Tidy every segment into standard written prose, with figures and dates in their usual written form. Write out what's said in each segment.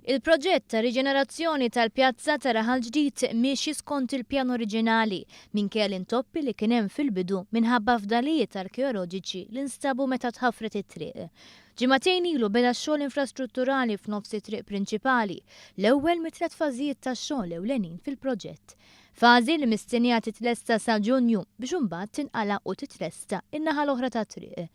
Il-proġett ta' riġenerazzjoni tal-pjazza ta' Raħal Ġdid miexi skont il-pjan oriġinali, minkejja l-intoppi li kien hemm fil-bidu minħabba fdalijiet arkeoloġiċi li nstabu meta tħaffret it-triq. Ġimagħtejn ilu beda x-xogħol infrastrutturali f'nofs it-triq prinċipali, l-ewwel mit-tliet fażijiet tax-xogħol ewlenin fil-proġett. Fażi li mistennija titlesta sa Ġunju biex imbagħad tinqala' u titlesta n-naħa l-oħra tat-triq.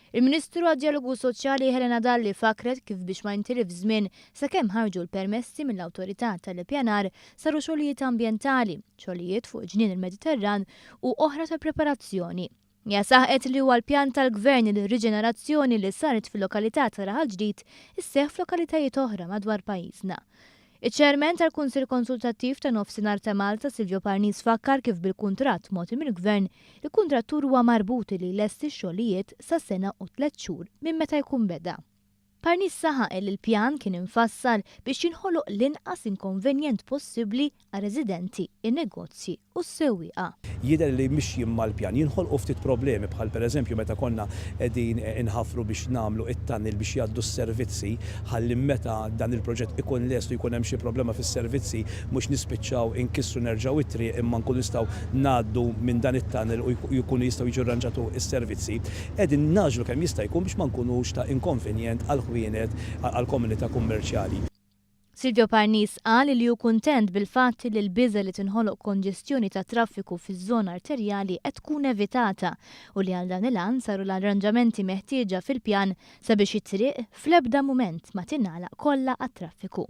Il-Ministru għad-Djalogu Soċjali Helena Dalli fakkret kif biex ma jintilifx żmien sakemm ħarġu l-permessi mill-Awtorità tal-Ippjanar saru xogħlijiet ambjentali, xogħlijiet fuq Ġnien il-Mediterran u oħra ta' preparazzjoni. Hija saħqet li huwa l-pjan tal-Gvern li r-riġenerazzjoni li saret fil-lokalità ta' Raħal Ġdid isseħħ f'lokalitajiet oħra madwar pajjiżna. Iċ-Chairman tal-Kunsill Konsultattiv ta' Nofsinhar ta' Malta Silvio Parnis fakkar kif bil-kuntratt mogħti mill-Gvern, il-kuntrattur huwa marbut li jlesti x-xogħlijiet sa sena u tlett xhur minn meta jkun beda. Parnis saħaq li l-pjan kien imfassal biex jinħoloq l-inqas inkonvenjent possibbli għar-residenti, in-negozji u s-sewwieqa. Jidher li mixjin mal-pjan. Jinħolqu ftit problemi bħal pereżempju meta konna qegħdin inħaffru biex nagħmlu it-tunnel biex jgħaddu s-servizzi ħalli meta dan il-proġett ikun lest u jkun hemm xi problema fis-servizzi mhux nispiċċaw inkissru nerġgħu it-triq imma nkunu nistgħu ngħaddu minn dan it-tunnel u jkunu jistgħu jiġu rranġatu s-servizzi. Qegħdin ngħaġġlu kemm jista' jkun biex ma nkunux ta' inkonvenjent għall-ħwienet għall-komunità kummerċjali. Silvio Parnis qal li hu kuntent bil-fatt li l-biża' li tinħoloq konġestjoni tat-traffiku fiż-żona arterjali qed tkun evitata u li għal dan il-għan saru l-arranġamenti meħtieġa fil-pjan sabiex it-triq fl-ebda mument ma tingħalaq kollha għat-traffiku.